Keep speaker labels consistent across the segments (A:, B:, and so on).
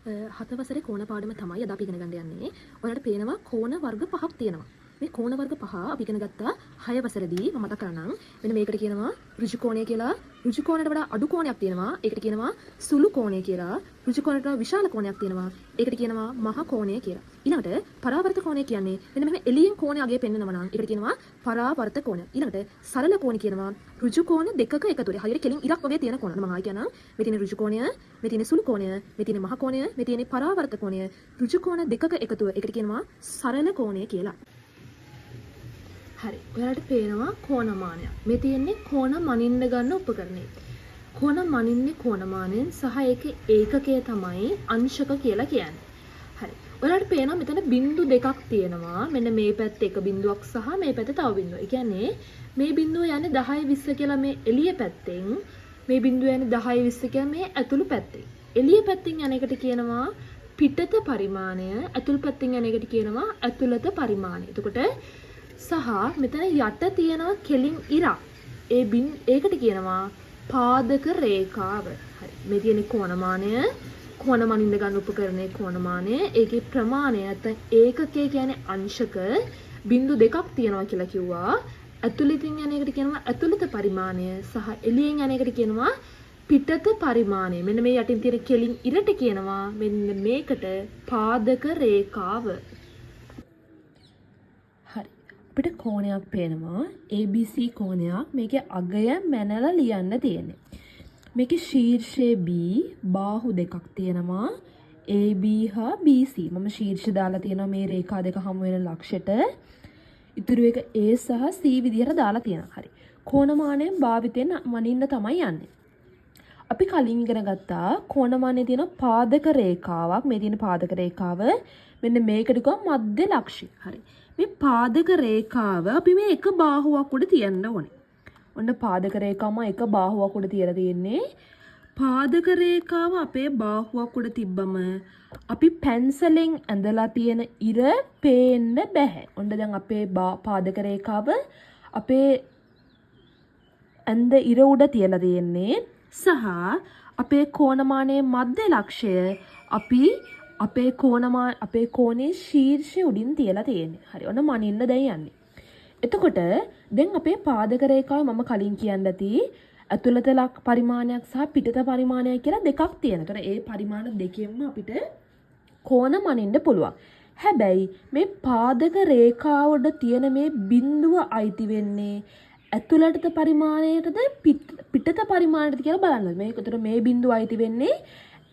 A: හත වසරේ කෝණ පාඩම තමයි අද අපි ඉගෙන ගන්න යන්නේ. ඔයාලට පේනවා කෝණ වර්ග පහක් තියෙනවා. මේ කෝණ වර්ග පහ අපි ඉගෙන ගත්තා 6 වසරේදී. මම මතක් කරන්නම්. මෙන්න මේකට කියනවා ඍජු කෝණය කියලා. ඍජු කෝණයට වඩා අඩු කෝණයක් තියෙනවා. ඒකට කියනවා සුළු කෝණය කියලා. ඍජු කෝණයට වඩා විශාල කෝණයක් තියෙනවා. ඒකට කියනවා මහ කෝණය කියලා. ඊළඟට පරාවර්ත කෝණය කියන්නේ මෙන්න මෙහෙම එළියෙන් කෝණය අගය පෙන්නනවා නම් ඒකට කියනවා පරාවර්ත කෝණය. ඊළඟට සරල කෝණ කියනවා ඍජු කෝණ දෙකක එකතුව. හරියට කෙලින් ඉරක් වගේ තියෙන කෝණ. මම ආයි කියන්නම්. මේ තියෙන ඍජු කෝණය, මේ තියෙන සුළු කෝණය, මේ තියෙන මහ කෝණය, මේ තියෙන පරාවර්ත කෝණය. ඍජු කෝණ දෙකක එකතුව. ඒකට කියනවා සරල කෝණය කියලා. හරි. ඔයාලට පේනවා කෝණමානයක්. මේ තියෙන්නේ කෝණ මනින්න ගන්න උපකරණය. කෝණ මනින්නේ කෝණමානයෙන් සහ ඒකේ ඒකකය තමයි අංශක කියලා කියන්නේ. හරි. ඔයාලට පේනවා මෙතන බිංදු දෙකක් තියෙනවා. මෙන්න මේ පැත්තේ එක බිංදුවක් සහ මේ පැත්තේ තව බිංදුවක්. ඒ කියන්නේ මේ බිංදුව යන්නේ 10 20 කියලා මේ එළිය පැත්තෙන්, මේ බිංදුව යන්නේ 10 20 කියලා මේ ඇතුළු පැත්තෙන්. එළිය පැත්තෙන් යන එකට කියනවා පිටත පරිමාණය, ඇතුළු පැත්තෙන් යන එකට කියනවා ඇතුළත පරිමාණය. එතකොට සහ මෙතන යට තියෙනවා කෙලින් ඉරක්. ඒ බින් ඒකට කියනවා පාදක රේඛාව. හරි. මේ තියෙන කෝණමානය, කෝණ මනින්න ගන්න උපකරණයේ කෝණමානය, ඒකේ ප්‍රමාණය නැත්නම් ඒකකය කියන්නේ අංශක. බිංදු දෙකක් තියෙනවා කියලා කිව්වා. ඇතුළතින් යන එකට කියනවා ඇතුළත පරිමාණය සහ එළියෙන් යන එකට කියනවා පිටත පරිමාණය. මෙන්න මේ යටින් තියෙන කෙලින් ඉරට කියනවා මෙන්න මේකට පාදක රේඛාව. හරි. අපිට කෝණයක් පේනවා ABC කෝණයක්. මේකේ අගය මැනලා ලියන්න තියෙන්නේ. මේකේ ශීර්ෂයේ B, බාහු දෙකක් තියෙනවා AB හා BC. මම ශීර්ෂ දාලා තියෙනවා මේ රේඛා දෙක හමු වෙන ලක්ෂයට. ඉතුරු එක A සහ C විදිහට දාලා තියෙනවා. හරි. කෝණමානයෙන් භාවිතයෙන් මනින්න තමයි යන්නේ. අපි කලින් ඉගෙන ගත්තා කෝණමානයේ තියෙන පාදක රේඛාවක්. මේ තියෙන පාදක රේඛාව මෙන්න මේකට කිව්වා මධ්‍ය ලක්ෂ්‍ය. හරි. මේ පාදක රේඛාව අපි මේ එක බාහුවක් උඩ තියන්න ඕනේ. ඔන්න පාදක රේඛාවම එක බාහුවක් උඩ තියලා තියෙන්නේ. පාදක රේඛාව අපේ බාහුවක් උඩ තිබ්බම අපි පැන්සලෙන් ඇඳලා තියෙන ඉර පේන්න බැහැ. ඔන්න දැන් අපේ පාදක රේඛාව අපේ ඇඳ ඉර උඩ තියලා තියෙන්නේ සහ අපේ කෝණමානයේ මධ්‍ය ලක්ෂ්‍යය අපි අපේ අපේ කෝණයේ ශීර්ෂය උඩින් තියලා තියෙන්නේ. හරි. ඔන්න මනින්න දැන් යන්නේ. එතකොට දැන් අපේ පාදක රේඛාව මම කලින් කියන්න ඇති ඇතුළත ලක් පරිමාණයක් සහ පිටත පරිමාණයක් කියලා දෙකක් තියෙනවා. එතකොට ඒ පරිමාණ දෙකෙන්ම අපිට කෝණ මනින්න පුළුවන්. හැබැයි මේ පාදක රේඛාව උඩ තියෙන මේ බිඳුව අයිති වෙන්නේ ඇතුළත පරිමාණයටද පිටත පරිමාණයටද කියලා බලන්න. මේක උතර මේ බිඳුව අයිති වෙන්නේ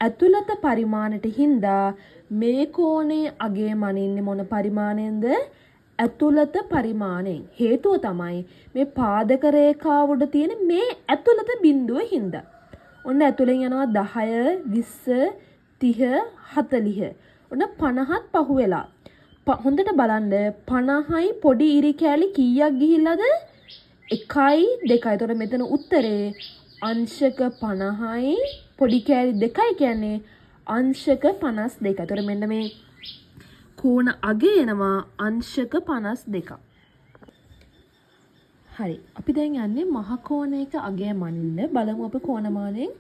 A: ඇතුළත පරිමාණයට හින්දා මේ කෝණයේ අගය මනින්නේ මොන පරිමාණයෙන්ද? ඇතුළත පරිමාණයෙන්. හේතුව තමයි මේ පාදක රේඛාව උඩ තියෙන මේ ඇතුළත බිඳුව හින්දා. ඔන්න ඇතුළෙන් යනවා 10, 20, 30, 40. ඔන්න 50ත් පහුවෙලා. හොඳට බලන්න 50යි පොඩි ඉරි කෑලි කීයක් ගිහිල්ලාද? 1යි 2යි. එතකොට මෙතන උත්තරේ අංශක 50යි පොඩි කෑලි 2යි කියන්නේ අංශක 52. එතකොට මෙන්න මේ කෝණ අගය එනවා අංශක 52ක්. හරි. අපි දැන් යන්නේ මහ කෝණයක අගය මනින්න. බලමු අපි කෝණමානයෙන්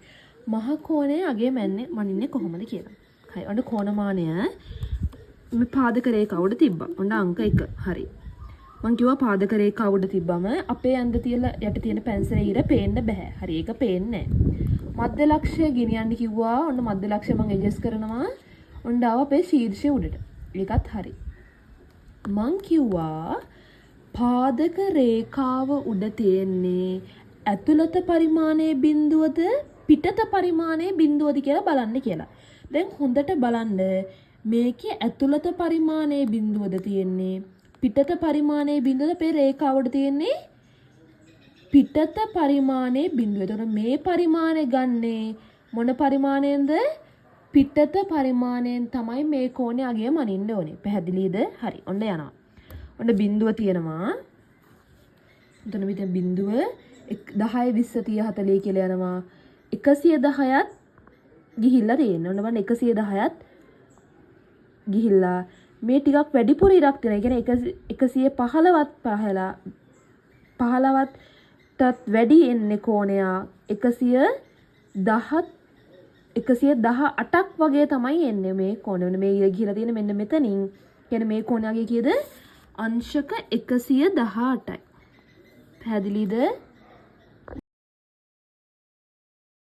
A: මහ කෝණයේ අගය මනින්නේ කොහොමද කියලා. හරි. ඔන්න කෝණමානය මේ පාදක රේඛාව උඩ තිබ්බා. ඔන්න අංක 1. හරි. මං කිව්වා පාදක රේඛාව උඩ තිබ්බම අපේ ඇඳ තියලා යට තියෙන පැන්සලේ ඉර පේන්න බෑ. හරි. ඒක පේන්නේ නෑ. මධ්‍ය ලක්ෂ්‍ය ගෙනියන්න කිව්වා. ඔන්න මධ්‍ය ලක්ෂ්‍ය මං ඇඩ්ජස්ට් කරනවා. ඔන්න ආවා අපේ ශීර්ෂය උඩට. ඒකත් හරි. මං කිව්වා පාදක රේඛාව උඩ තියෙන්නේ ඇතුළත පරිමාණයේ බිඳුවද පිටත පරිමාණයේ බිඳුවද කියලා බලන්න කියලා. දැන් හොඳට බලන්න මේකේ ඇතුළත පරිමාණයේ බිඳුවද තියෙන්නේ පිටත පරිමාණයේ බිඳුවද? අපේ රේඛාව උඩ තියෙන්නේ පිටත පරිමාණයේ බිඳුව. එතකොට මේ පරිමාණය ගන්නේ මොන පරිමාණයෙන්ද? පිටත පරිමාණයෙන් තමයි මේ කෝණේ අගය මනින්න ඕනේ. පැහැදිලිද? හරි. ඔන්න යනවා. ඔන්න බිඳුව තියෙනවා. එතන මෙතන බිඳුව 10 20 30 40 කියලා යනවා. 110ත් ගිහිල්ලා තියෙන්නේ. ඔන්න බලන්න 110ත් ගිහිල්ලා මේ ටිකක් වැඩිපුර ඉරක් තියෙනවා. ඒ කියන්නේ 115ත් 15ටත් වැඩි එන්නේ කෝණයක් 110 118ක් වගේ තමයි එන්නේ මේ කෝණය. මෙන්න මේ ඉර ගිහිලා තියෙන මෙන්න මෙතනින්. කියන්නේ මේ කෝණයගේ කීයද? අංශක 118යි. පැහැදිලිද?